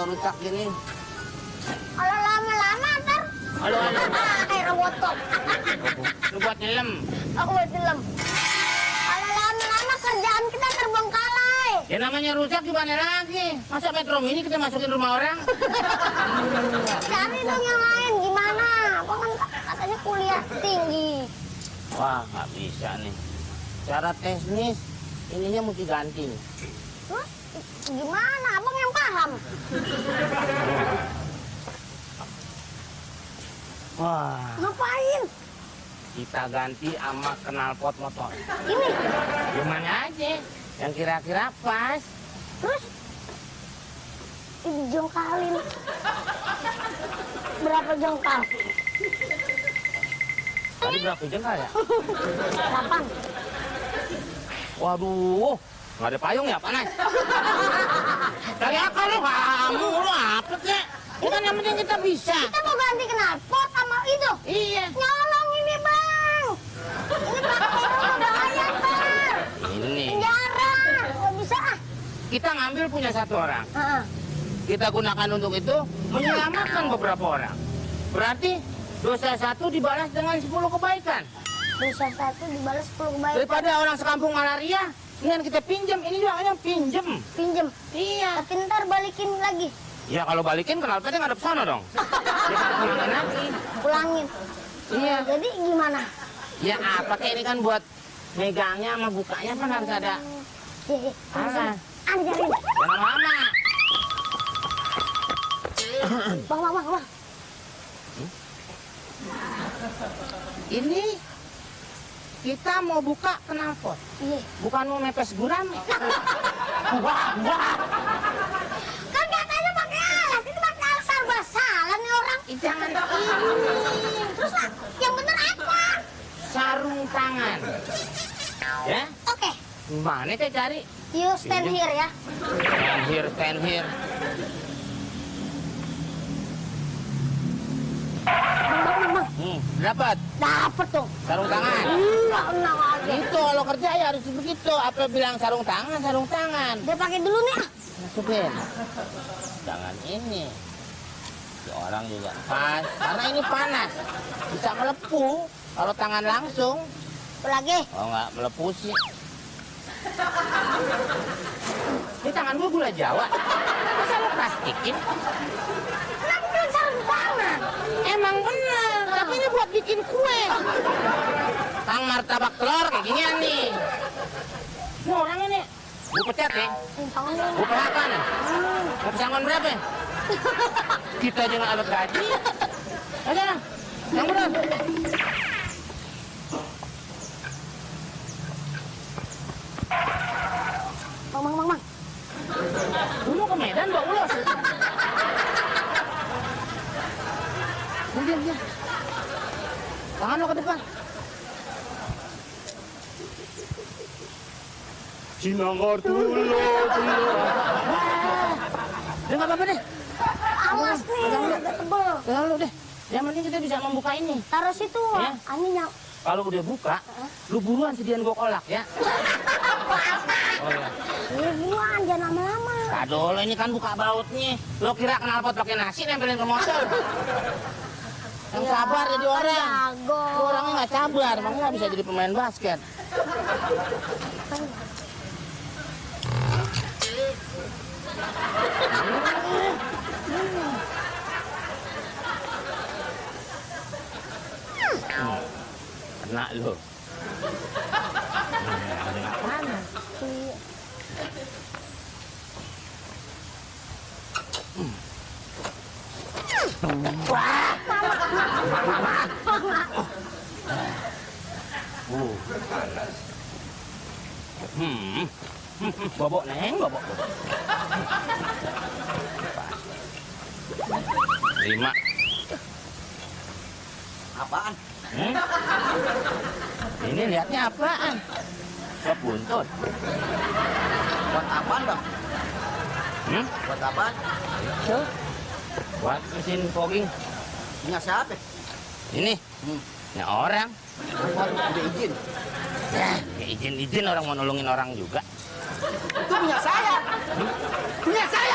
udah rusak gini. Kalau lama-lama ntar. Halo. Air botok. Lu buat nyelam. Aku buat film. Kalau lama-lama kerjaan kita terbengkalai. Ya namanya rusak gimana lagi? Masa Metro Mini kita masukin rumah orang? Cari dong yang lain gimana? Abang kan katanya kuliah tinggi. Wah, nggak bisa nih. Cara teknis ininya mesti ganti nih. Hah? Gimana? Abang yang paham. Wah, Ngapain? kita ganti sama knalpot motor. Ini. Gimana aja? Yang kira-kira pas. Terus dijongkalin. Berapa jengkal? Tadi berapa jengkal ya? 8. Waduh, nggak ada payung ya, panas. Dari akal lu kamu, lu apa kek? Ini kan yang penting kita bisa. Kita mau ganti knalpot sama itu. Iya. Nyolong ini bang. Ini pakai bahaya ntar. Ini. Penjara. Nggak bisa ah. Kita ngambil punya satu orang. Heeh. Kita gunakan untuk itu menyelamatkan beberapa orang. Berarti dosa satu dibalas dengan 10 kebaikan. Dosa 1 dibalas 10 kebaikan. Daripada orang sekampung malaria, ini kita pinjam. Ini juga hanya pinjam. Pinjem. Iya. Tapi ntar balikin lagi. Ya kalau balikin knalpotnya ngadep sana dong. Ya kita pulangin lagi. Pulangin. Iya. Jadi gimana? Ya apa kayak ini kan buat megangnya sama bukanya kan harus ada. Iya. Ah. Ada jalan. Jangan lama. Bang. Ini kita mau buka knalpot. Iya. Bukan mau mepes gurame. Wah. Kan katanya pakai alat. Itu pakai alat serba salah nih orang. Jangan ini. Terus lah, yang bener apa? Sarung tangan. Ya? Oke. Mana kita cari? You stand here ya. Stand here. Bang. Dapat Dapet dong. sarung tangan. Enggak enak aja. Itu kalau kerja ya harus begitu. Apa bilang sarung tangan? Dia pakai dulu nih. Masukin. Jangan ini. Si orang juga pas. Karena ini panas. Bisa melepuh. Kalau tangan langsung. Lagi. Oh nggak melepuh sih. Ini tangan gue gula Jawa. Masa lo plastikin? Kenapa bilang sarung tangan? Emang bener. Tapi ini buat bikin kue. Tang martabak telur kayak gini nih. Ini orang ini. Gue pecat ya. Tangan dulu. Gue pelakan. Mau pesangon berapa? Kita juga ada gaji. Ayo lah. Yang bener. Bang. Lu mau ke Medan, Mbak Ulos? Diam. Tangan lo ke depan. Sinanggar dulu. Udah nggak apa-apa deh. Awas nih, agak tebel. Pegang lu deh. Yang penting kita bisa membuka ini. Taruh situ. Ya. Anginnya. Kalau udah buka, lu buruan sediain gua kolak ya. Oh ya. Ini buruan, jangan lama-lama. Kado lo ini kan buka bautnya. Lo kira knalpot pakai nasi nempelin ke motor? Yang sabar jadi orang. Jago. Lu orangnya nggak sabar, makanya nggak bisa jadi pemain basket. Kena lo. Panas. Wah. Bobok neng, bobok. 5. Apaan? Ini lihatnya apaan? Sop buntut. Buat apaan, Bang? Buat apaan? Itu. Buat mesin fogging. Punya siapa? Ini. Ya orang. Udah izin. Ya izin orang mau nolongin orang juga. Itu punya saya. Punya saya,